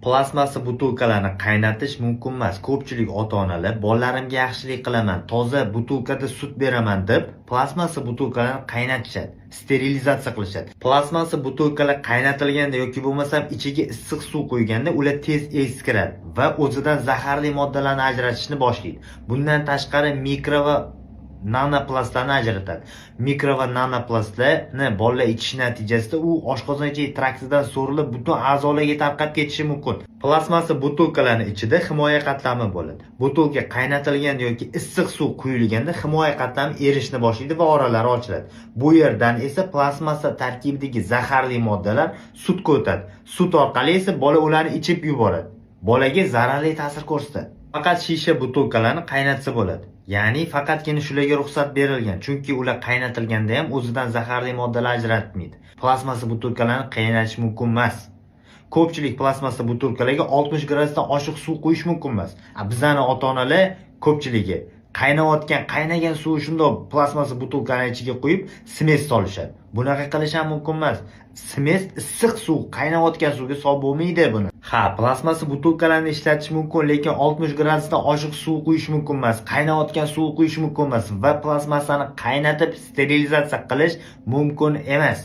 Plastmassa butilkalarni qaynatish mumkin emas. Ko'pchilik ota-onalar bolalarimga yaxshilik qilaman, toza butilkada sut beraman deb plastmassa butilkalarni qaynatishadi, sterilizatsiya qilishadi. Plastmassa butilkalar qaynatilganda yoki bo'lmasam ichiga issiq suv quyganda ular tez eskiradi va o'zidan zaharli moddalarni ajratishni boshlaydi. Bundan tashqari, mikro va nanoplastlarni ajratadi. Mikro va nanoplastlarni bolalar ichishi natijasida u oshqozon ichak traktidan so'rilib, butun a'zolarga tarqab ketishi mumkin. Plastmassa butilkalarni ichida himoya qatlami bo'ladi. Butilka qaynatilganda yoki issiq suv quyilganda himoya qatlami erishni boshlaydi va oralari ochiladi. Bu yerdan esa plastmassa tarkibidagi zaharli moddalar sutga o'tadi. Sut orqali esa bola ularni ichib yuboradi. Bolaga zararli ta'sir ko'rsatadi. Faqat shisha butilkalarni qaynatsa bo'ladi. Ya'ni faqatgina shularga ruxsat berilgan, chunki ular qaynatilganda ham o'zidan zaharli moddalar ajratmaydi. Plastmassa butilkalarni qaynatish mumkin emas. Ko'pchilik plastmassa butilkalarga 60 gradusdan oshiq suv quyish mumkin emas. Bizani ota-onalar ko'pchiligi qaynayotgan, qaynagan suvni shundoq plastmassa butilkani ichiga quyib, смесь solishadi. Bunaqa qilish ham mumkin emas. Смесь issiq suv, qaynayotgan suvga solib bo'lmaydi buni. Ha, plastmassa butilkalarni ishlatish mumkin, lekin 60 gradusdan oshiq suv quyish mumkin emas, qaynayotgan suv quyish mumkin emas va plastmassani qaynatib sterilizatsiya qilish mumkin emas.